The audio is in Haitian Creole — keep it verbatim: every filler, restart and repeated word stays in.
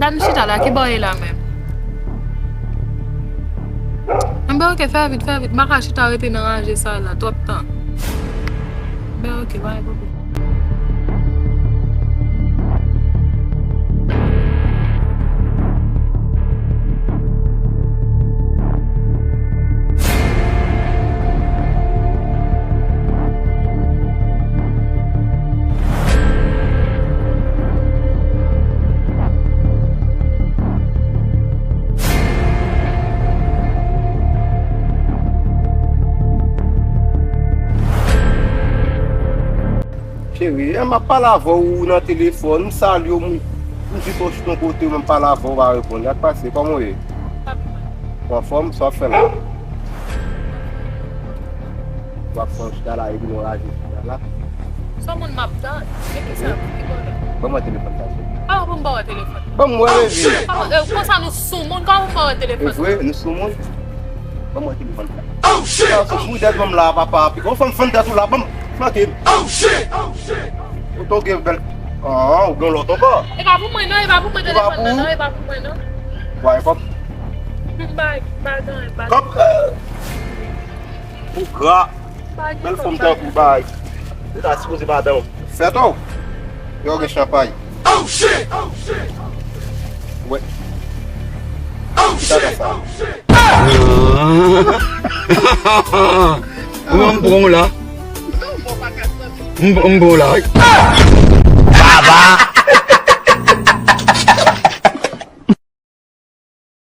Ann chita la, ki bò w ye la menm? Anben, oke, fè vit, fè vit. M pa ka chita rete nan raje sa la twòp tan. Anben, oke, pa gen pwoblèm. Cheri, e m ap pale avè w nan telefòn, m salye w, m, m di fò w chita yon kote, m ap pale avè w, w pa reponn. Sa k pase? Kòman w ye? W anfòm? Sa w ap fè la? W ap fè yon chita la, epi nou raje chita la. Sa moun m ap tann? Men ki sa? Ki pwoblèm? Ban mwen telefòn sa, cheri. Ah, ban m ba w telefòn. Ban m wè, baby. Kòman, eh, konsa nou sou moun, kòman m ba w telefòn? E vre, nou sou moun. Ban mwen telefòn sa. Oh shit! Sa sou boudet ban m la, papa. Piko fanm fann tèt ou la, ban m flanke. Oh shit! Oh shit! Ou tonke bèl. Ah, ou gen lòt ankò. E pa pou mwen non, e pa pou mwen telefòn nan non, e pa pou mwen non. Wa, e kòb. M pa, m pa gen, m pa gen. Kòb. Ou gra. Bèl fanm tankou bay. Ou ta sipoze madanm. Fèt ou? Yo gen chanpay. Oh shit! Oh shit! Wè. Oh shit! Oh shit! Ou wè m pran w la. M, m pran w la. Baba!